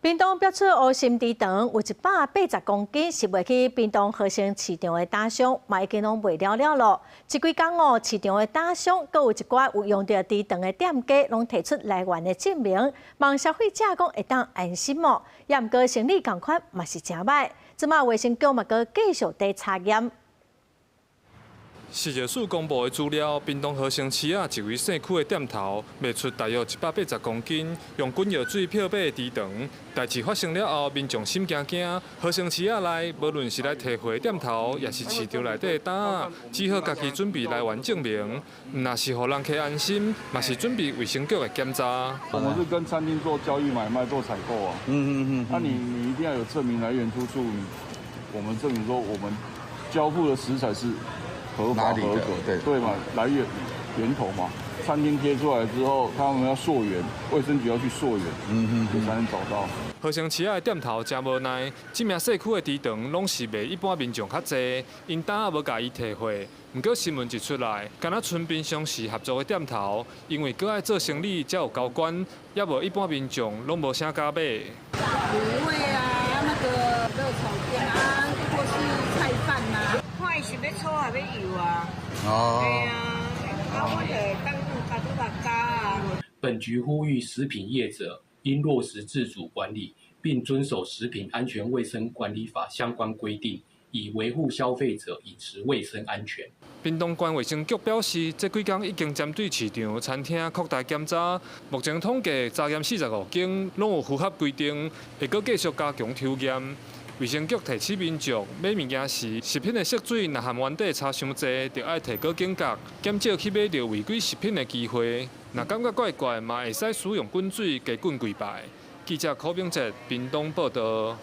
屏東標出烏心豬腸有180公斤是賣去屏東和盛市場的膽箱，嘛已經攏賣了了囉。這幾工哦，市場的膽箱閣有一寡有用著豬腸的店家，攏提出來源的證明，望消費者講會當安心哦。也毋過生理仝款嘛是誠䆀，這馬衛生局嘛閣繼續佇查驗。食藥署公布的資料，屏東和盛市仔一位姓區的店頭賣出大約180公斤用滾藥水漂白的豬腸。代誌發生了後，民眾心驚驚。和盛市仔內，無論是來提貨的店頭，抑是市場內底的擔仔，只好家己準備來源證明。毋若是予人客安心，嘛是準備衛生局的檢查。我們是跟餐廳做交易買賣做採購啊。那你一定要有證明來源出處，我們證明說我們交付的食材是合法合格，對嘛？來源源頭嘛，餐廳貼出來之後，他們要溯源，衛生局要去溯源，就才能找到。和盛市仔的店頭誠無奈，這名細區的豬腸攏是賣一般民眾較濟，𪜶擔仔無共伊提貨。毋過新聞一出來，敢若賰平常時合作的店頭，因為閣愛做生理才有交關，猶無一般民眾攏無啥敢買。滷味啊，那個熱炒店啊，或是菜飯啊。看伊是欲炒抑欲油啊？哦。對啊，啊，我就當家己來加啊。本局呼籲食品業者應落實自主管理，並遵守食品安全衛生管理法相關規定，以維護消費者飲食衛生安全。屏東縣衛生局表示，這幾工已經針對市場、餐廳擴大檢查，目前統計查驗45間，攏有符合規定，會閣繼續加強抽驗。衛生局提醒民眾買物件時，食品的色水若和原底差傷濟，就愛提高警覺，減少去買著違規食品的機會。若感覺怪怪，嘛會使使用滾水加滾幾擺。記者柯炳哲屏東報道。